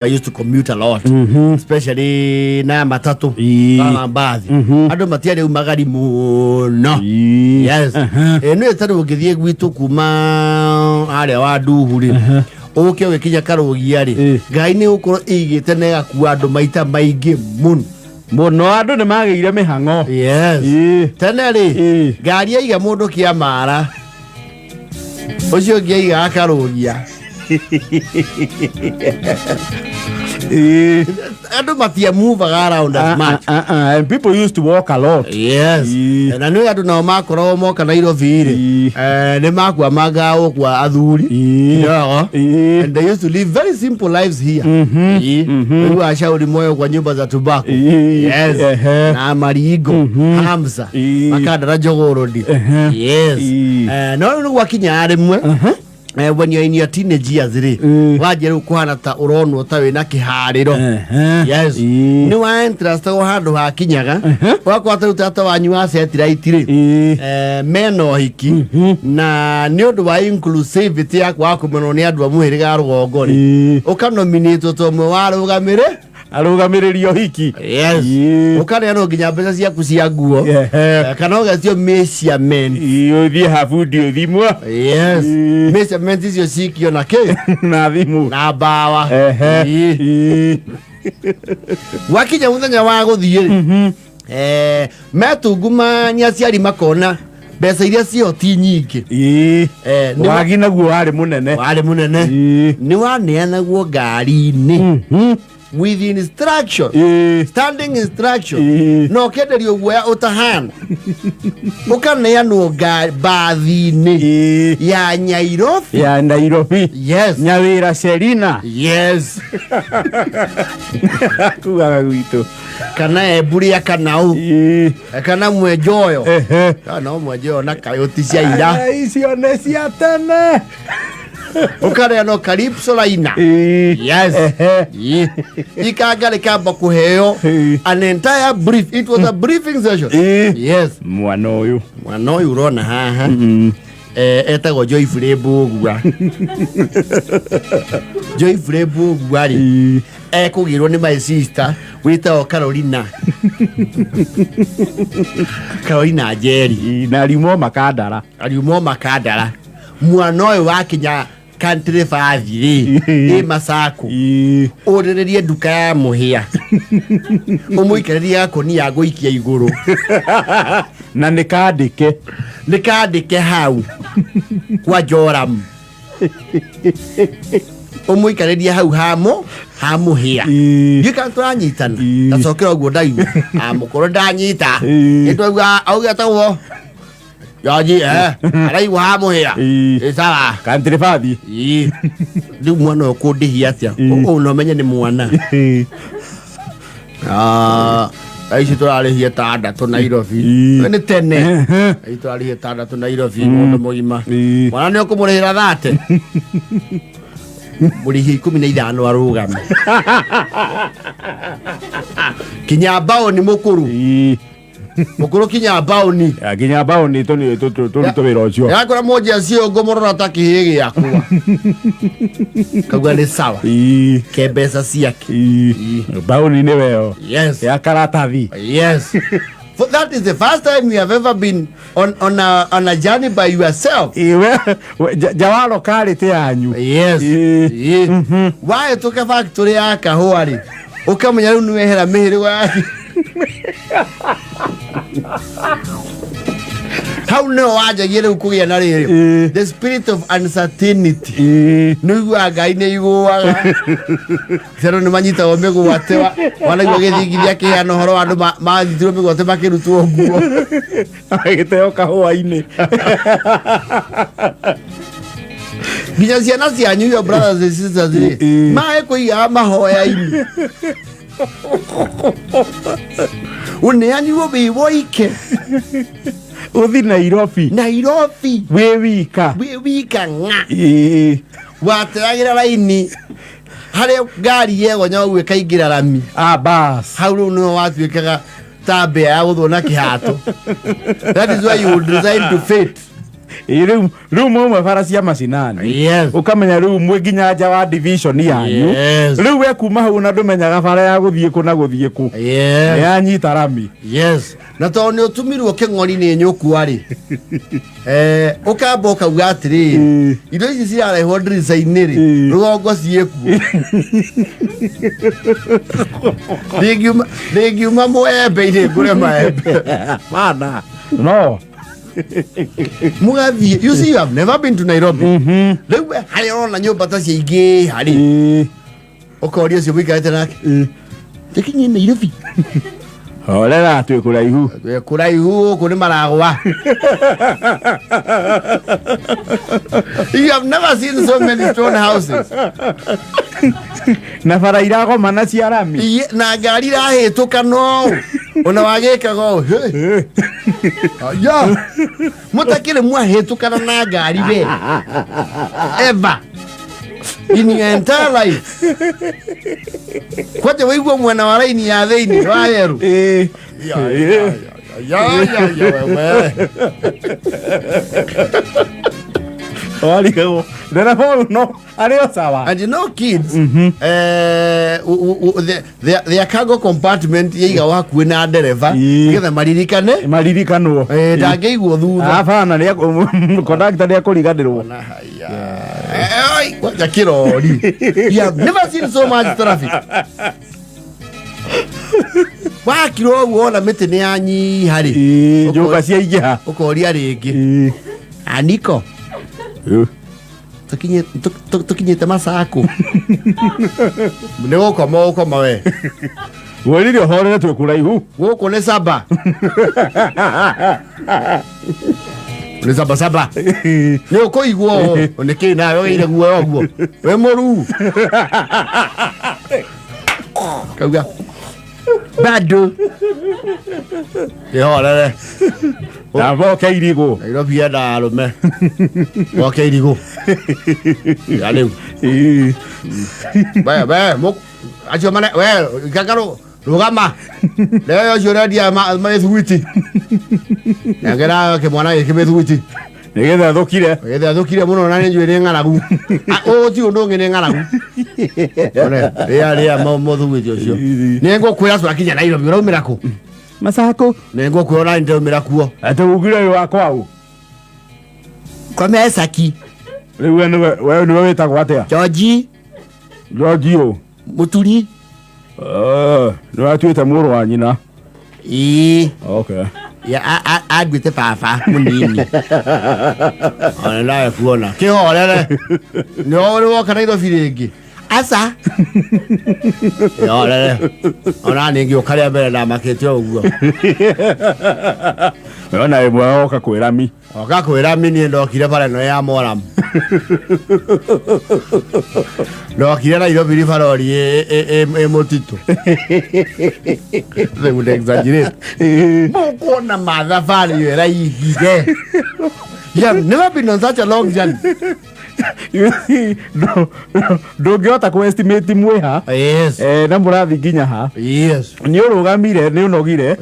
I used to commute a lot, especially na matatu na mbathi. Andũ matiarĩ umagari mũno. Yes. Nĩ tarĩ ũngĩthiĩ gwitũ kuma harĩa wa nduhu rĩ, ũke ũgĩkinya Karũgia rĩ, ngari nĩ gũkorwo ĩigĩte na ĩgakua andũ maita maingĩ mũno. Mũno andũ nĩ magĩire mĩhang'o. Yes. Tene rĩ, ngari yaiga mũndũ kĩamara, ũcio ũngĩ aigaga Karũgia. Andũ matiamuvaga around as much. And people used to walk a lot. Yes. Na nĩ andũ nao makoragwo moka Nairobi rĩ, nĩ makuamanga kwa athuri kidogo. And they used to live very simple lives here. Rĩu ashauri moyo kwa nyumba za tobacco. Yes. Na maringo Hamza Makandara Jogorodi. Yes. No rĩu gwakinya rĩmwe, when you're in your teenage years rĩ, wanjia rĩu kũhana ta ũronwo ta wĩna kĩharĩro. Yes. Nĩ wa interest wo handũ hakinyaga wakwa ta rĩu tata wanyu wa satellite rĩ, mena ũhiki, na nĩ ũndũ wa inclusivity ya kwaga kũmenwo nĩ andũ a mũhĩrĩga wa rũgongo rĩ, ũkanominĩtwo ta ũmwe wa arũgamĩrĩ Arũgamĩrĩri ũhiki. Yes. Ũkaneanwo nginya mbeca ciaku cia nguo. Kana ũgetio measurement. Ũthiĩ habundi ũthimwo. Yes. Measurement icio cikio na kĩ? Na thimũ. Na mbawa. Wakinya mũthenya wa gũthiĩ rĩ, metungumania aciari makona mbeca iria ciho ti nyingĩ. Wagi naguo warĩ mũnene. Warĩ mũnene. Nĩ waneanagwo ngari-inĩ with instruction, standing instruction, na ũkenderio guoya ũtahana, ũkaneanwo mbathi-inĩ ya Nyairobi. Ya Nairobi. Yes. Nyawĩra Selina. Yes. Kugaga gwitũ. Kana emburia kana ũ kana mwenjoyo kana mwenjoyo na kayũti cia ira. Icio nĩ cia tene. Ũkaneanwo Calypso Liner. Yes. Ikanga rĩkamba kũheo an entire brief. It was a briefing session. Yes. Mwana ũyũ. Mwana ũyũ ũrona haha, etagwo Joyfrey Mbũgua. Joyfrey Mbũgua rĩ, ekũgĩrwo nĩ my sister wĩtagwo Carolina, Carolina Njeri. Na riumo makandara. Ariumo makandara. Mwana ũyũ wakinya country bathi rĩ, ĩ Masaku, ũrĩrĩrie nduka ya mũhĩa, ũmũikarĩrie gakũnia gũikia igũrũ. Na nĩ kandĩke. Nĩ kandĩke hau kwa Joram, ũmũikarĩrie hau hamo ha mũhĩa. Ndiũĩ kana tũranyitana. Tacokera ũguo ndaigu amũkorwo ndanyita. Nĩtwaigua auge etagwo Joji, araigua ha mũhĩa. Ĩ sawa. Country bathi. Ĩ. Rĩu mwana ũyũ kũndĩhia atĩa? Ũũ no menye nĩ mwana. Ah, thaa ici tũrarĩhia 6 Nairobi. Nĩ tene. Thaa ici tũrarĩhia 6 Nairobi mũndũ mũgima. Mwana nĩ ũkũmũrĩhĩra 30. Mũrĩhie 15 arũgame. Kinya mbaũni mũkũrũ. Mũkũrũ kinya mbaũni. Nginya mbaũni tũrute wĩra ũcio. Yakora mũnjia cio ngũmũrora ta kĩhĩ gĩakwa. Kauga nĩ sawa. Ke mbeca ciake. Mbaũni nĩ weo. Yes. Ya karatathi. Yes. For that is the first time you have ever been on a journey by yourself. Jawaro karĩtĩ yanyu. Yes. Wahĩtũka factory ya kahũa rĩ, ũkamenya rĩu nĩwehera mĩhĩrĩgo yaku. Hau nĩho wanjagia rĩu kũgĩa na rĩrĩ, the spirit of uncertainty. Nĩ ũiguaga Ngai nĩ igũaga ciana nĩ manyitagwo mĩgwate, wanaigua gĩthingithia kĩheana ũhoro wa andũ manyitirwo mĩgwate makĩrutwo nguo. Agĩteo kahũa-inĩ. Nginya ciana cianyu, your brothers and sisters rĩ, maĩ kũigaga mahoya-inĩ ũneanirwo wĩ woike. Ũthi Nairobi. Nairobi. Wĩ wika. Wĩ wika ng'a. Wateragĩra raini harĩa ngari yegonya ũguo ĩkaingĩra rami. Ah, bas. Hau rĩu nĩho watuĩkaga ta mbĩa ya gũthwo na kĩhato. That is why you would resign to fate. Ĩ, rĩu mauma bara cia macinani. Yes. Ũkamenya rĩu mwĩ nginya nja wa division yanyu. Yes. Rĩu we kuma hau na ndũmenyaga bara ya gũthiĩ kũ na gũthiĩ kũ. Yes. Yanyita rami. Yes, na tondũ nĩ ũtumirwo kĩng'ori nĩ nyũkwa rĩ, ũkamba ũkauga atĩrĩrĩ, indo ici cirarehwo ndirica-inĩ rĩ, rũgongo ciĩkuo. Ndingiuma mũembe-inĩ ngũre maembe. Mana. No. Mũgathiĩ, you see, you have never been to Nairobi. Rĩu we harĩa ũrona nyũmba ta cia ingĩ harĩ, ũkoria ũcio mũikarĩte nake, tũkinye Nairobi? Horera, twĩ kũraihu. Twĩ kũraihu, gũkũ nĩ maragwa. You have never seen so many stone houses. Na bara iragomana cia rami. Na ngari irahĩtũka no ona wagĩkaga ũũ. Hey. Aya. Mũtakĩrĩ mwahĩtũkana na ngari we ever in your entire life. Kwanja wĩigua mwena wa raini ya thĩinĩ wa yerũ. Ya, ya, ya, ya, ya, we. Warigagwo. Ndereba ũyũ no arĩ o sawa. And you know kids, their cargo compartment yaigagwo hakuhĩ na ndereba nĩgetha maririkane. Maririkanwo. Ndangĩigwo thutha. Abana nĩ kondakta nĩ akũriganĩrwo. Na haya. Oi, kwanja kĩrori. You have never seen so much traffic. Wakirwo ũguo wona mĩtĩ nĩ yanyiha rĩ, Nyũmba ciaingĩha. Ũkoria rĩngĩ. Aniko, tũkinyĩte Masaku. Nĩ gũkoma ũkoma we. Wĩrire ũhorere, twĩ kũraihu. Gũkũ nĩ saba. Nĩ saba saba. Nĩ ũkũigwo ũũ. Nĩ kĩ nawe wĩire guoya ũguo? Wĩ mũruu. Kauga. Bado. Kĩhorere. Ndamboke irigũ. Nairobi yendaga arũme. Woke irigũ. Ya rĩu. We, we, acio mane, we, ikaka rũgama. Rĩo ũcio ũrendia mĩthuguiti. Nengera kĩmwana gĩkĩ mĩthuguiti. Nĩgetha thũkire. Getha thũkire mũno na nĩ njũĩ nĩ ng'aragu. Ah, ũũ ti ũndũ ũngĩ, nĩ ng'aragu. One, rĩa rĩa mũthuguiti ũcio. Nĩ ngũkwĩra twakinya Nairobi ũraumĩra kũ? Masaku. Nĩ ngũkwĩra ona nĩ kuo. Atĩ ugire ũyũ wa kwau? Kwa Mesaki. Rĩu we nĩwe wĩtagwo atĩa? George. George ũ? Mũturi. Nĩ watuĩte mũrũ wa nyina. Ĩĩ. Okay. Ya anduĩte baba mũnini. Ona nawe kuona. Kĩhorere. Nĩ ũrĩ woka Nairobi rĩngĩ? Aca. Kĩhorere. Ona niĩ ngĩũka rĩa mbere ndamakĩte ũguo. Ona ĩmwe oka kwĩra mi. Oka kwĩra mi, niĩ ndokire bara ĩno ya Moram. Ndokire Nairobi ribarori ĩ mũtitũ. They would exaggerate. Mũkuona mathabarĩ ĩyo ĩraihire. You have never been on such a long journey. You see, ndũngĩhota kũ estimate mwĩha. Na mũrathi nginya ha? Nĩ ũrũgamire, nĩ ũnogire.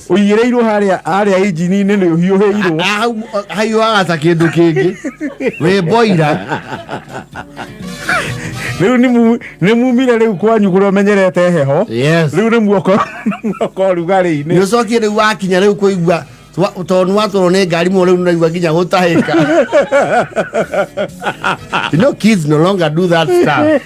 Ũigĩrĩirwo harĩa injini-inĩ, nĩ ũhiũhĩirwo. Hau haiyũaga ta kĩndũ kĩngĩ. Wĩ boira. Rĩu nĩ mumire rĩu kwanyu kũrĩa ũmenyerete heho. Rĩu nĩ muoko ũrugarĩ-inĩ. Nĩ ũcokie rĩu wakinya rĩu kũigua tondũ nĩ watwarwo nĩ ngari mũno, rĩu nĩũraigua nginya gũtahĩka. You know kids no longer do that stuff.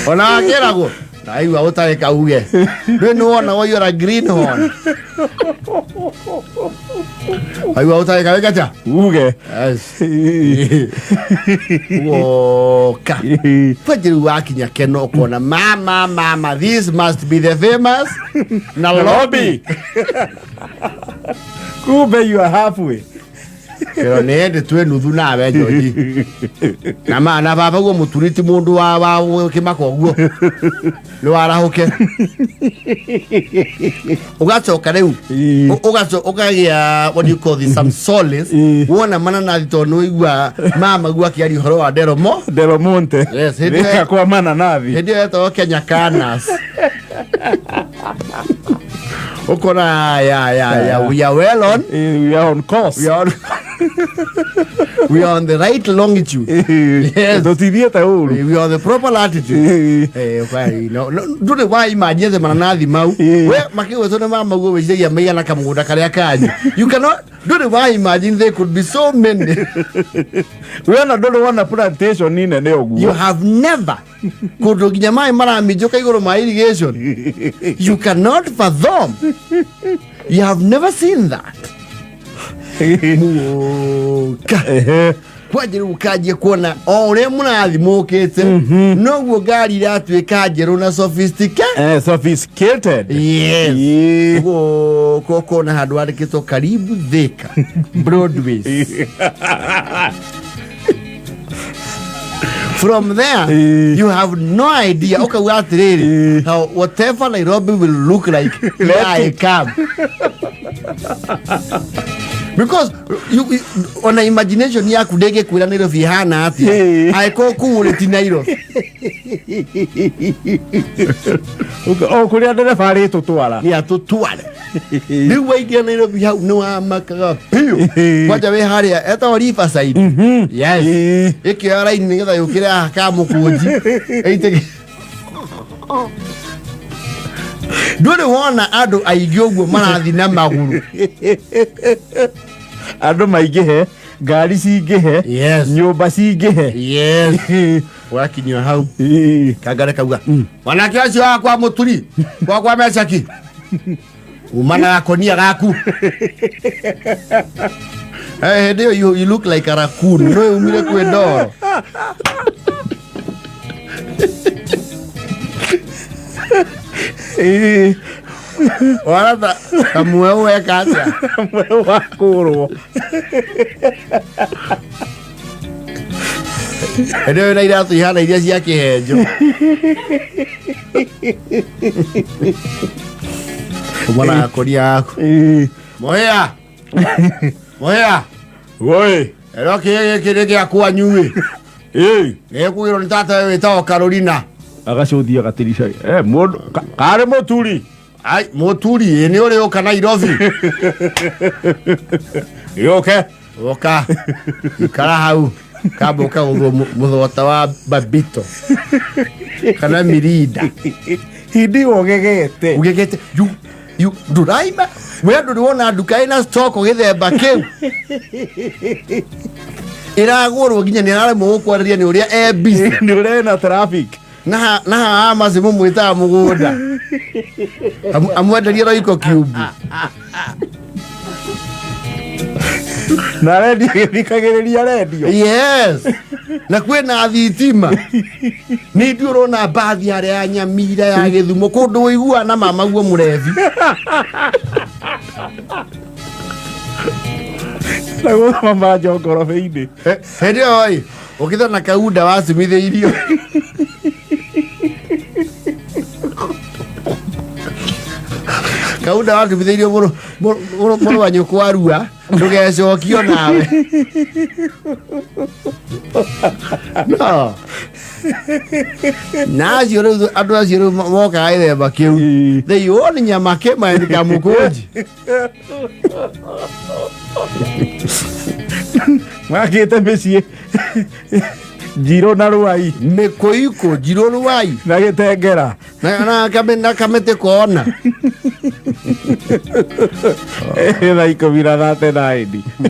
Ona wakĩragwo naigua gũtahĩka uge rĩu nĩ wona waiyũra green horn, waigua gũtahĩka wĩkata. Uge. Yes. Woka kwanja rĩu wakinya keno ũkona, mama mama, this must be the famous Nairobi. Kumbe you are halfway. Kĩro nĩ ĩndĩ twĩ nuthu nawe George. Na ma na baba guo mũturi ti mũndũ wa kĩmaka ũguo nĩ warahũke ũgacoka rĩu ũkagĩa, what do you call this, some solace wona mananathi tondũ nĩ ũigua mama guo akĩaria ũhoro wa Deromo. Del Monte. Yes, hĩndĩ Rĩka kwa mananathi. Hĩndĩ ĩyo yetagwo Kenya Canas. Ũkona ya we are well on. We are on course. We are on the right longitude. Yes. Tũtithiĩte ũru. We are on the proper latitude. Eh, no, no, ndũrĩ wa imagine the mananathi mau. We makĩgwetwo nĩ mamaguo wĩciragia maigana kamũgũnda karĩa kanyu. You cannot, ndũrĩ wa imagine there could be so many. We ona ndũrĩ wona plantation nene You ũguo. have never kũndũ nginya maĩ maraminjũka igũrũ ma irrigation. You cannot fathom. You have never seen that. Muoka. Kwanjĩ rĩu ũkanjia kuona o ũrĩa mũrathi mũkĩte noguo ngari iratuĩka njerũ na sophisticated. Sophisticated. Yes. Ĩĩ. Gũkũ ũkona handũ handĩkĩtwo karibu Thika Broadways. From there you have no idea, ũkauga atĩrĩrĩ, how whatever Nairobi will look like, here I come, because you, ona imagination yaku ndĩngĩkwĩra Nairobi ĩhana atĩa. Angĩkorwo kũu ũrĩ ti Nairobi. O kũrĩa ndereba arĩtũtwara. Nĩ atũtware. Rĩu waingĩra Nairobi hau nĩ wamakaga biũ. Kwanja wĩ harĩa etagwo Riverside. Yes. Ĩkĩoya raini nĩgetha yũkĩre haha Kamũkũnji ĩitĩke. Ndũrĩ wona andũ aingĩ ũguo marathiĩ na magũrũ. Andũ maingĩhe, ngari cingĩhe, nyũmba cingĩhe. Yes, wakinyio hau kangare kauga mwanake ũcio wakwa mũturi gwakwa mecaki uma na gakonia gaku. Eh, hĩndĩ ĩyo you look like a raccoon no umire kwĩ ndoro. Wara ta mweu weka atĩa? Mweũ wa kũrwo. Hĩndĩ ĩyo na iratũ ihana iria cia kĩhenjo uma na gakonia gaku. Mũhĩa, mũhĩa. Woi. Ero kĩĩ gĩkĩ nĩ gĩa kwanyu ĩ? Gĩkũgĩrwo nĩ tata wĩtagwo Carolina. Agacũthia gatirica, mũndũ karĩ mũturi. Ai, mũturi ĩ nĩ ũrĩ ũka Nairobi. Yũke. Ũka ikara hau kamba ũkagũthwo mũthota wa Babito kana Mirinda. Hindi ũgegete. Ugegete you ndũraima we ndũrĩ wona nduka ĩna stock gĩthemba kĩu ĩragũrwo nginya nĩ araremwo gũkwarĩria nĩ ũrĩa e busy. Nĩ ũrĩa ĩna traffic. Na haha maci mũmwĩtaga mũgũnda amwenderie Royco Cube. Na redio ĩgĩthikagĩrĩria redio. Yes, na kwĩna thitima nĩ ithuĩ ũrona mbathi harĩa ya Nyamira ya Gĩthumo kũndũ ũiguaga na mamaguo mũrebi. Na gũthoma manjo ngoroba-inĩ. Hĩndĩ ĩyo ĩ ũkĩtha na kaunda wacumithĩirio. Kaunda wacumithĩirio mũrũ wa nyũkwa rua ndũgecokio nawe no na acio rĩu andũ acio rĩu mokaga gĩthemba kĩu they own Nyamakema and Kamũkũnji. Makĩte mĩciĩ Njirũ na Rwai. Mĩkũikũ Njirũ Rwai. Na Gĩtengera. Na kamĩtĩ kona. 19:39.